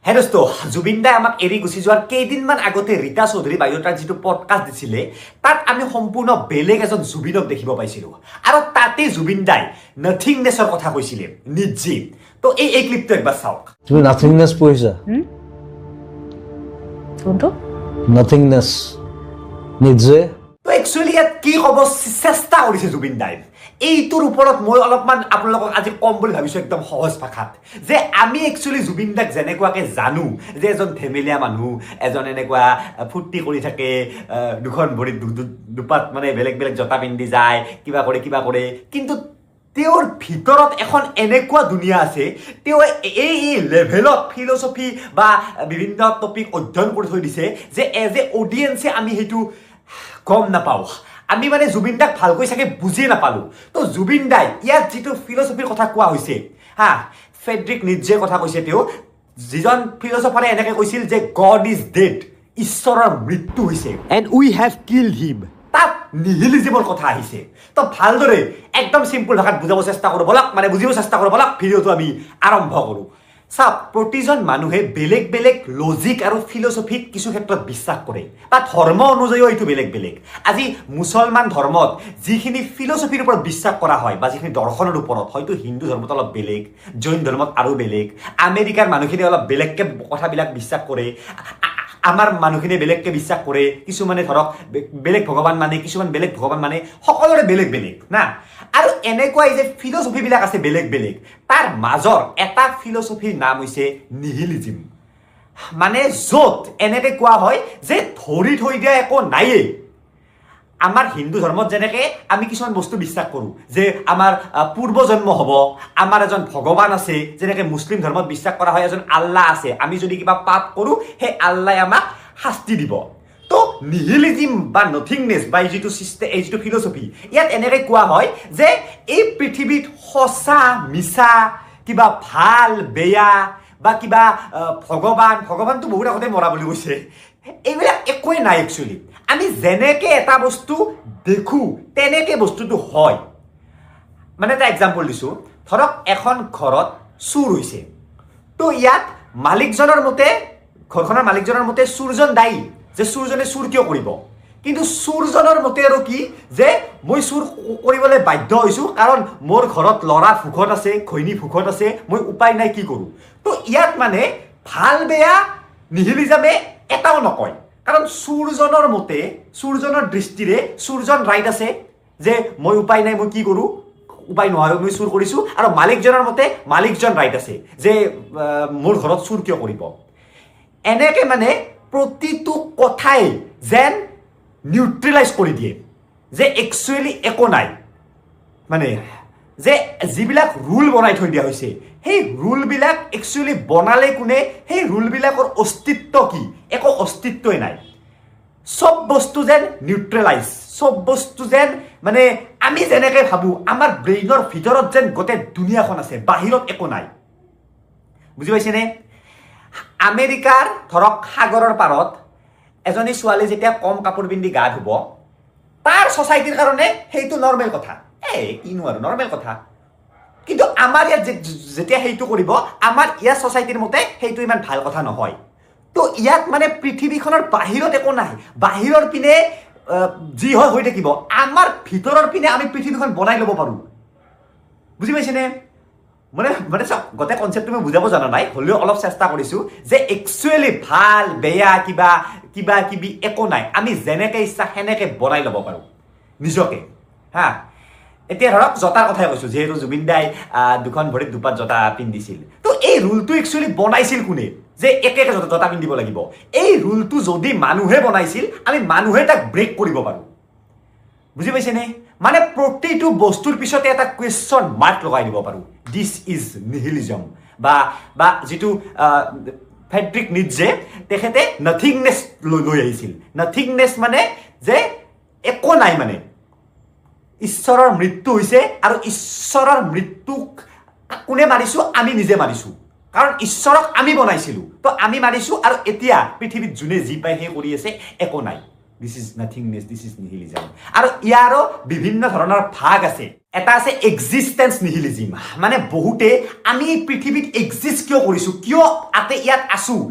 হে দোস্ত, জুবিন দাই আমাক এৰি গুচি যোৱাৰ কেইদিনমান আগতে ৰীতা চৌধুৰী বাইদেউ তাত যিটো পডকাষ্ট দিছিলে, তাত আমি সম্পূৰ্ণ বেলেগ এজন জুবিনক দেখিব পাইছিলোঁ আৰু তাতে জুবিন দাই নাথিংনেছৰ কথা কৈছিলে নিজে। তো এই ক্লিপটো একবাৰ চাওক। তুমি নাথিংনেছ পঢ়িছা? কোনটো? নাথিংনেছ, নিজে। তো একচুৱেলি ইয়াত কি ক'ব চেষ্টা কৰিছে জুবিন দাই, এইটোৰ ওপৰত মই অলপমান আপোনালোকক আজি ক'ম বুলি ভাবিছোঁ একদম সহজ ভাষাত, যে আমি একচুৱেলি জুবিন দাক যেনেকুৱাকৈ জানো যে এজন ধেমেলীয়া মানুহ, এজন এনেকুৱা ফূৰ্তি কৰি থাকে, দুখন ভৰিত দুপাত মানে বেলেগ বেলেগ জোতা পিন্ধি যায়, কিবা কৰে কিবা কৰে, কিন্তু তেওঁৰ ভিতৰত এখন এনেকুৱা দুনিয়া আছে, তেওঁ এই লেভেলত ফিলচফি বা বিভিন্ন টপিক অধ্যয়ন কৰি থৈ দিছে যে এজ এ অডিয়েঞ্চে আমি সেইটো গম নাপাওঁ। আমি মানে জুবিন দাক ভালকৈ চাগে বুজিয়ে নাপালোঁ। তো জুবিন দাই ইয়াত যিটো ফিলচফিৰ কথা কোৱা হৈছে, হা, ফেডৰিক নিটজেৰ কথা কৈছে, তেওঁ যিজন ফিলচফাৰে এনেকৈ কৈছিল যে গড is dead, ঈশ্বৰৰ মৃত্যু হৈছে, and we have killed him, তাত নিহিলিজিমৰ কথা আহিছে। তো ভালদৰে একদম চিম্পুল ভাষাত বুজাব চেষ্টা কৰোঁ বলক, মানে বুজিব চেষ্টা কৰোঁ বলক, ভিডিঅ'টো আমি আৰম্ভ কৰোঁ। চাওক, প্ৰতিজন মানুহে বেলেগ বেলেগ লজিক আৰু ফিলচফিত কিছু ক্ষেত্ৰত বিশ্বাস কৰে বা ধৰ্ম অনুযায়ীও এইটো বেলেগ বেলেগ। আজি মুছলমান ধৰ্মত যিখিনি ফিলচফিৰ ওপৰত বিশ্বাস কৰা হয় বা যিখিনি দৰ্শনৰ ওপৰত, হয়তো হিন্দু ধৰ্মত অলপ বেলেগ, জৈন ধৰ্মত আৰু বেলেগ, আমেৰিকাৰ মানুহখিনি অলপ বেলেগকৈ কথাবিলাক বিশ্বাস কৰে, আমাৰ মানুহখিনিয়ে বেলেগকৈ বিশ্বাস কৰে, কিছুমানে ধৰক বেলেগ ভগৱান মানে, কিছুমান বেলেগ ভগৱান মানে, সকলোৰে বেলেগ বেলেগ না। আৰু এনেকুৱাই যে ফিলচফিবিলাক আছে বেলেগ বেলেগ, তাৰ মাজৰ এটা ফিলচফিৰ নাম হৈছে নিহিলিজিম, মানে য'ত এনেকৈ কোৱা হয় যে ধৰি থৈ দিয়া একো নায়েই। আমাৰ হিন্দু ধৰ্মত যেনেকৈ আমি কিছুমান বস্তু বিশ্বাস কৰোঁ যে আমাৰ পূৰ্বজন্ম হ'ব, আমাৰ এজন ভগৱান আছে, যেনেকৈ মুছলিম ধৰ্মত বিশ্বাস কৰা হয় এজন আল্লাহ আছে, আমি যদি কিবা পাপ কৰোঁ সেই আল্লাই আমাক শাস্তি দিব। তো নিহিলিজিম বা নথিংনেছ বা এই যিটো চিষ্টেম, এই যিটো ফিলচফি, ইয়াত এনেকৈ কোৱা হয় যে এই পৃথিৱীত সঁচা মিছা, কিবা ভাল বেয়া বা কিবা ভগৱান, ভগৱানটো বহুত আগতে মৰা বুলি কৈছে, এইবিলাক একোৱেই নাই। একচুৱেলি আমি যেনেকৈ এটা বস্তু দেখোঁ তেনেকৈ বস্তুটো হয়। মানে এটা এক্সাম্পল দিছোঁ, ধৰক এখন ঘৰত চুৰ হৈছে, তো ইয়াত মালিকজনৰ মতে, ঘৰখনৰ মালিকজনৰ মতে চুৰজন দায়ী যে চুৰজনে চুৰ কিয় কৰিব, কিন্তু চুৰজনৰ মতে আৰু কি যে মই চুৰ কৰিবলৈ বাধ্য হৈছোঁ কাৰণ মোৰ ঘৰত ল'ৰা ভোকত আছে, ঘৈণী ভোকত আছে, মই উপায় নাই কি কৰোঁ। তো ইয়াত মানে ভাল বেয়া নিহিলিজামে এটাও নকয়, কাৰণ চুৰজনৰ মতে, চুৰজনৰ দৃষ্টিৰে চুৰজন ৰাইট আছে যে মই উপায় নাই, মই কি কৰোঁ, উপায় নোহোৱা মই চুৰ কৰিছোঁ, আৰু মালিকজনৰ মতে মালিকজন ৰাইট আছে যে মোৰ ঘৰত চুৰ কিয় কৰিব। এনেকৈ মানে প্ৰতিটো কথাই যেন নিউট্ৰেলাইজ কৰি দিয়ে যে একচুৱেলি একো নাই, মানে যে যিবিলাক ৰুল বনাই থৈ দিয়া হৈছে সেই ৰুলবিলাক একচুৱেলি বনালে কোনে, সেই ৰুলবিলাকৰ অস্তিত্ব কি, একো অস্তিত্বই নাই। চব বস্তু যেন নিউট্ৰেলাইজ, চব বস্তু যেন মানে আমি যেনেকৈ ভাবোঁ আমাৰ ব্ৰেইনৰ ভিতৰত যেন গোটেই দুনীয়াখন আছে, বাহিৰত একো নাই। বুজি পাইছেনে? আমেৰিকাৰ ধৰক সাগৰৰ পাৰত এজনী ছোৱালী যেতিয়া কম কাপোৰ পিন্ধি গা ধুব, তাৰ ছ'চাইটিৰ কাৰণে সেইটো নৰ্মেল কথা, এই কিনো আৰু নৰ্মেল কথা। কিন্তু আমাৰ ইয়াত যেতিয়া সেইটো কৰিব, আমাৰ ইয়াত ছ'চাইটিৰ মতে সেইটো ইমান ভাল কথা নহয়। তো ইয়াত মানে পৃথিৱীখনৰ বাহিৰত একো নাই, বাহিৰৰ পিনে যি হয় হৈ থাকিব, আমাৰ ভিতৰৰ পিনে আমি পৃথিৱীখন বনাই ল'ব পাৰোঁ। বুজি পাইছেনে? মানে মানে চাওক, গোটেই কনচেপ্টটো মই বুজাব জনা নাই, হ'লেও অলপ চেষ্টা কৰিছোঁ যে একচুৱেলি ভাল বেয়া কিবা কিবা কিবি একো নাই, আমি যেনেকৈ ইচ্ছা সেনেকৈ বনাই ল'ব পাৰোঁ নিজকে। হা, এতিয়া ধৰক জোতাৰ কথাই কৈছোঁ, যিহেতু জুবিন দাই দুখন ভৰিত দুপাত জোতা পিন্ধিছিল, তো এই ৰুলটো একচুৱেলি বনাইছিল কোনে যে একে একে জোতা পিন্ধিব লাগিব? এই ৰুলটো যদি মানুহে বনাইছিল, আমি মানুহে তাক ব্ৰেক কৰিব পাৰোঁ। বুজি পাইছেনে? মানে প্ৰতিটো বস্তুৰ পিছতে এটা কুৱেশ্যন মাৰ্ক লগাই দিব পাৰোঁ। This is নিহিলিজম বা বা যিটো ফেডৰিক নিটজে, তেখেতে নাথিংনেছ লৈ আহিছিল। নাথিংনেছ মানে যে একো নাই, মানে ঈশ্বৰৰ মৃত্যু হৈছে আৰু ঈশ্বৰৰ মৃত্যুক কোনে মাৰিছোঁ? আমি নিজে মাৰিছোঁ, কাৰণ ঈশ্বৰক আমি বনাইছিলোঁ, তো আমি মাৰিছোঁ। আৰু এতিয়া পৃথিৱীত যোনে যি পায় সেই কৰি আছে, একো নাই। This is nothingness, this is nihilism. আৰু ইয়াৰো বিভিন্ন ধৰণৰ ভাগ আছে। এটা আছে এক্সিষ্টেঞ্চ নিহিলিজিম, মানে বহুতে আমি পৃথিৱীত এক্সিষ্ট কিয় কৰিছোঁ, কিয় আতে ইয়াত আছোঁ,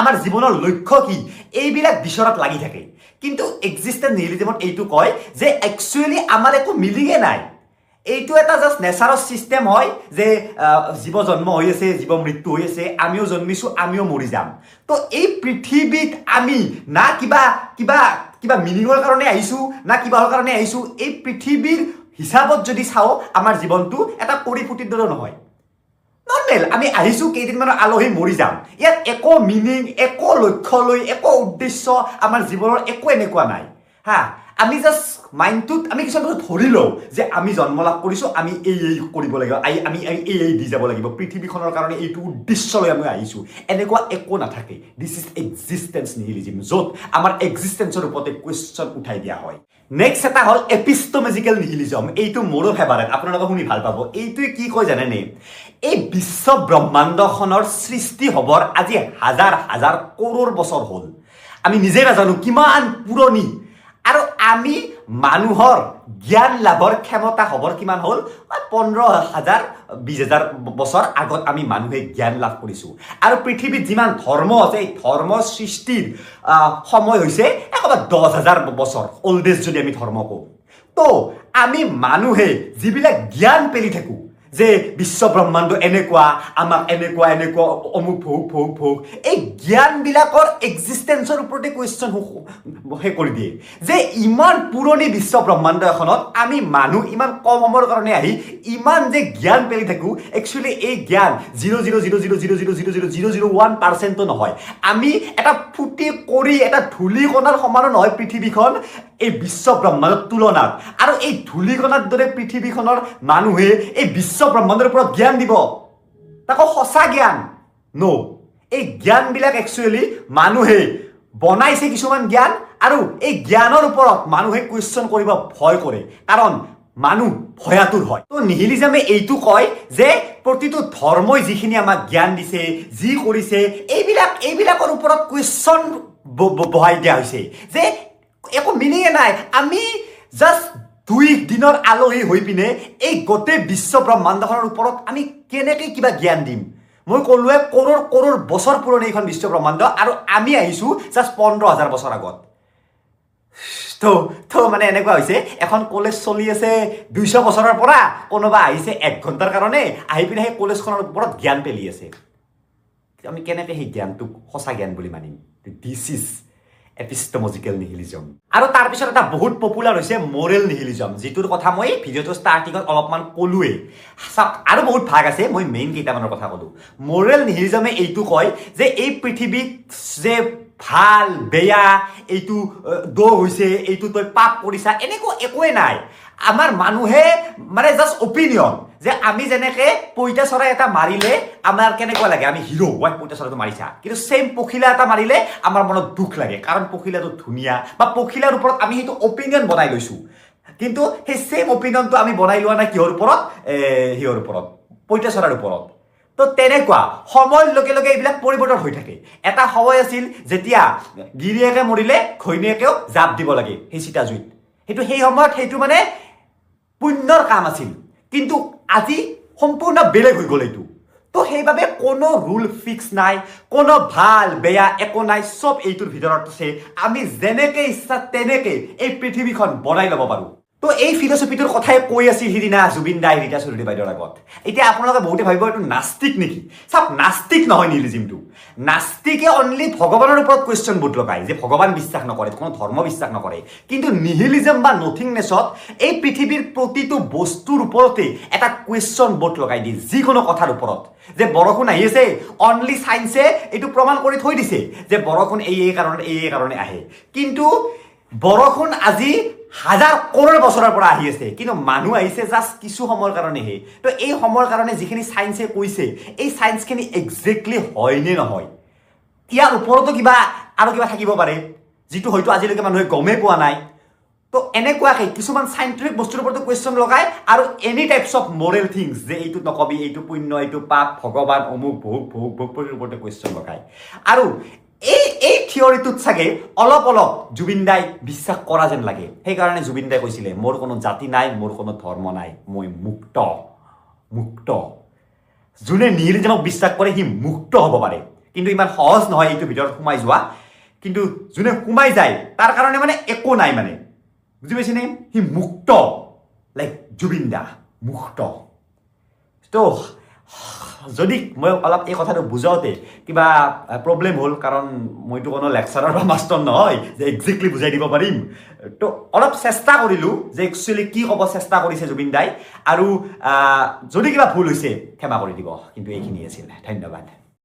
আমাৰ জীৱনৰ লক্ষ্য কি, এইবিলাক বিচৰাত লাগি থাকে। কিন্তু এক্সিষ্টেঞ্চ নিহিলিজিমত এইটো কয় যে একচুৱেলি আমাৰ একো মিলিঙে নাই, এইটো এটা জাষ্ট নেচাৰৰ ছিষ্টেম হয় যে জীৱ জন্ম হৈ আছে, জীৱ মৃত্যু হৈ আছে, আমিও জন্মিছোঁ, আমিও মৰি যাম। তো এই পৃথিৱীত আমি না কিবা কিবা কিবা মিনিঙৰ কাৰণে আহিছোঁ, না কিবাহৰ কাৰণে আহিছোঁ। এই পৃথিৱীৰ হিচাপত যদি চাওঁ আমাৰ জীৱনটো এটা কৰি ফুটিৰ দৰে নহয়, নৰ্মেল। আমি আহিছোঁ কেইদিনমানৰ আলহী, মৰি যাম। ইয়াত একো মিনিং, একো লক্ষ্য লৈ, একো উদ্দেশ্য আমাৰ জীৱনৰ একো এনেকুৱা নাই। হা, আমি জাষ্ট মাইণ্ডটোত আমি কিছুমান বস্তু ধৰি লওঁ যে আমি জন্ম লাভ কৰিছোঁ, আমি এই এই কৰিব লাগিব, আমি এই এই দি যাব লাগিব, পৃথিৱীখনৰ কাৰণে এইটো উদ্দেশ্য লৈ আমি আহিছোঁ, এনেকুৱা একো নাথাকে। This is existence নিহিলিজিম, য'ত আমাৰ এক্সিষ্টেঞ্চৰ ওপৰতে কুৱেশ্যন উঠাই দিয়া হয়। নেক্সট এটা হ'ল এপিষ্টমেজিকেল নিহিলিজম। এইটো মোৰো ফেভাৰেট, আপোনালোকে শুনি ভাল পাব। এইটোৱে কি কয় জানেনে? এই বিশ্ব ব্ৰহ্মাণ্ডখনৰ সৃষ্টি হ'বৰ আজি হাজাৰ হাজাৰ কৰোৰ বছৰ হ'ল, আমি নিজে নাজানো কিমান পুৰণি। আৰু আমি মানুহৰ জ্ঞান লাভৰ ক্ষমতা হ'বৰ কিমান হ'ল, 15,000 20,000 বছৰ আগত আমি মানুহে জ্ঞান লাভ কৰিছোঁ। আৰু পৃথিৱীত যিমান ধৰ্ম আছে, এই ধৰ্ম সৃষ্টিৰ সময় হৈছে একেবাৰে 10,000 বছৰ অল্ডেষ্ট যদি আমি ধৰ্ম কওঁ। তো আমি মানুহে যিবিলাক জ্ঞান পেলি থাকোঁ যে বিশ্ব ব্ৰহ্মাণ্ড এনেকুৱা, আমাক এনেকুৱা এনেকুৱা, অমুক ভোগ ভোগ ভোগ, এই জ্ঞানবিলাকৰ এক্সিষ্টেঞ্চৰ ওপৰতে কুৱেশ্যন সেই কৰি দিয়ে যে ইমান পুৰণি বিশ্ব ব্ৰহ্মাণ্ড এখনত আমি মানুহ ইমান কম সময়ৰ কাৰণে আহি ইমান যে জ্ঞান পেলি থাকোঁ, একচুৱেলি এই জ্ঞান 0.00000000001%ও নহয়। আমি এটা ফুটি কৰি এটা ধূলিকণাৰ সমানো নহয় পৃথিৱীখন এই বিশ্ব ব্ৰহ্মাণ্ডৰ তুলনাত। আৰু এই ধূলিকণাৰ দৰে পৃথিৱীখনৰ মানুহে এই বিশ্ব ব্ৰহ্মাণ্ডৰ ওপৰত জ্ঞান দিব, তাকো সঁচা জ্ঞান ন'। এই জ্ঞানবিলাক একচুৱেলি মানুহে বনাইছে কিছুমান জ্ঞান, আৰু এই জ্ঞানৰ ওপৰত মানুহে কুৱেশ্যন কৰিব ভয় কৰে, কাৰণ মানুহ ভয়াতুৰ হয়। তো নিহিলিজমে এইটো কয় যে প্ৰতিটো ধৰ্মই যিখিনি আমাক জ্ঞান দিছে, যি কৰিছে, এইবিলাকৰ ওপৰত কুৱেশ্যন বহাই দিয়া হৈছে যে একো মিনিঙে নাই। আমি জাষ্ট 2 দিনৰ আলহী হৈ পিনে এই গোটেই বিশ্ব ব্ৰহ্মাণ্ডখনৰ ওপৰত আমি কেনেকৈ কিবা জ্ঞান দিম? মই ক'লোৱে কৰোৰ কৰোৰ বছৰ পুৰণি এইখন বিশ্ব ব্ৰহ্মাণ্ড, আৰু আমি আহিছোঁ জাষ্ট 15,000 বছৰ আগত। তো মানে এনেকুৱা হৈছে, এখন কলেজ চলি আছে 200 বছৰৰ পৰা, কোনোবা আহিছে 1 ঘণ্টাৰ কাৰণে, আহি পিনে সেই কলেজখনৰ ওপৰত জ্ঞান পেলি আছে। আমি কেনেকৈ সেই জ্ঞানটোক সঁচা জ্ঞান বুলি মানিম? This is epistemological nihilism. আৰু তাৰপিছত এটা বহুত পপুলাৰ হৈছে মৰেল নিহিলিজম, যিটোৰ কথা মই ভিডিঅ'টোৰ ষ্টাৰ্টিঙত অলপমান ক'লোৱেই। চাওক, আৰু বহুত ভাগ আছে, মই মেইন কেইটামানৰ কথা ক'লোঁ। মৰেল নিহিলিজমে এইটো কয় যে এই পৃথিৱীত যে ভাল বেয়া, এইটো দোষ হৈছে, এইটো তই পাপ কৰিছা, এনেকুৱা একোৱেই নাই। আমাৰ মানুহে মানে জাষ্ট অপিনিয়ন, যে আমি যেনেকে পইতা চৰাই এটা মাৰিলে আমাৰ কেনেকুৱা লাগে, আমি হিৰ' ৱাই পইতা চৰাইটো মাৰিছা, কিন্তু ছেইম পখিলা এটা মাৰিলে আমাৰ মনত দুখ লাগে, কাৰণ পখিলাটো ধুনীয়া, বা পখিলাৰ ওপৰত আমি সেইটো অপিনিয়ন বনাই লৈছোঁ। কিন্তু সেই ছেইম অপিনিয়নটো আমি বনাই লোৱা নাই কিহৰ ওপৰত, সিহৰ ওপৰত, পইতা চৰাইৰ ওপৰত। তো তেনেকুৱা সময়ৰ লগে লগে এইবিলাক পৰিৱৰ্তন হৈ থাকে। এটা সময় আছিল যেতিয়া গিৰিয়েকে মৰিলে ঘৈণীয়েকেও জাপ দিব লাগে সেই চিতা জুইত, সেইটো সেই সময়ত সেইটো মানে পুণ্যৰ কাম আছিল, কিন্তু আজি সম্পূৰ্ণ বেলেগ হৈ গ'ল এইটো। তো সেইবাবে কোনো ৰুল ফিক্স নাই, কোনো ভাল বেয়া একো নাই, চব এইটোৰ ভিতৰত আছে। আমি যেনেকে ইচ্ছা তেনেকে এই পৃথিৱীখন বনাই ল'ব পাৰোঁ। তো এই ফিলচফিটোৰ কথাই কৈ আছিল সিদিনা জুবিন দাই ৰীতা চৌধুৰী বাইদেউৰ আগত। এতিয়া আপোনালোকে বহুতে ভাবিব এইটো নাস্তিক নেকি? চাওক, নাস্তিক নহয় নিহিলিজিমটো। নাস্তিকে অনলি ভগৱানৰ ওপৰত কুৱেশ্যন বোৰ্ড লগায়, যে ভগৱান বিশ্বাস নকৰে, কোনো ধৰ্ম বিশ্বাস নকৰে। কিন্তু নিহিলিজম বা নথিংনেছত এই পৃথিৱীৰ প্ৰতিটো বস্তুৰ ওপৰতে এটা কুৱেশ্যন বোৰ্ড লগাই দিয়ে, যিকোনো কথাৰ ওপৰত। যে বৰষুণ আহি আছে, অনলি চায়েন্সে এইটো প্ৰমাণ কৰি থৈ দিছে যে বৰষুণ এই এই কাৰণে এই এই কাৰণে আহে। কিন্তু বৰষুণ আজি হাজাৰ কৰোৰ বছৰৰ পৰা আহি আছে, কিন্তু মানুহ আহিছে জাষ্ট কিছু সময়ৰ কাৰণেহে। তো এই সময়ৰ কাৰণে যিখিনি চায়েন্সে কৈছে, এই চায়েন্সখিনি একজেক্টলি হয় নে নহয়, ইয়াৰ ওপৰতো কিবা আৰু কিবা থাকিব পাৰে, যিটো হয়তো আজিলৈকে মানুহে গমেই পোৱা নাই। তো এনেকুৱাকৈ কিছুমান চাইণ্টিফিক বস্তুৰ ওপৰতো কুৱেশ্যন লগায়, আৰু any types of moral things, যে এইটো নকবি, এইটো পুণ্য, এইটো পাপ, ভগৱান, অমুক ভোগ ভোগ ভোগ, ওপৰতে কুৱেশ্যন লগায়। আৰু এই এই থিয়ৰিটোত চাগে অলপ অলপ জুবিন দাই বিশ্বাস কৰা যেন লাগে। সেইকাৰণে জুবিন দাই কৈছিলে, মোৰ কোনো জাতি নাই, মোৰ কোনো ধৰ্ম নাই, মই মুক্ত। মুক্ত। যোনে নিহিলিজমক বিশ্বাস কৰে সি মুক্ত হ'ব পাৰে, কিন্তু ইমান সহজ নহয় এইটো ভিতৰত সোমাই যোৱা। কিন্তু যোনে সোমাই যায় তাৰ কাৰণে মানে একো নাই, মানে বুজি পাইছেনে? সি মুক্ত, লাইক জুবিন দা মুক্ত। তো যদি মই অলপ এই কথাটো বুজাওঁতে কিবা প্ৰব্লেম হ'ল, কাৰণ মইতো কোনো লেকচাৰৰ বা মাষ্টৰ নহয় যে একজেক্টলি বুজাই দিব পাৰিম। তো অলপ চেষ্টা কৰিলোঁ যে একচুৱেলি কি ক'ব চেষ্টা কৰিছে জুবিন দাই, আৰু যদি কিবা ভুল হৈছে ক্ষমা কৰি দিব। কিন্তু এইখিনি আছিল, ধন্যবাদ।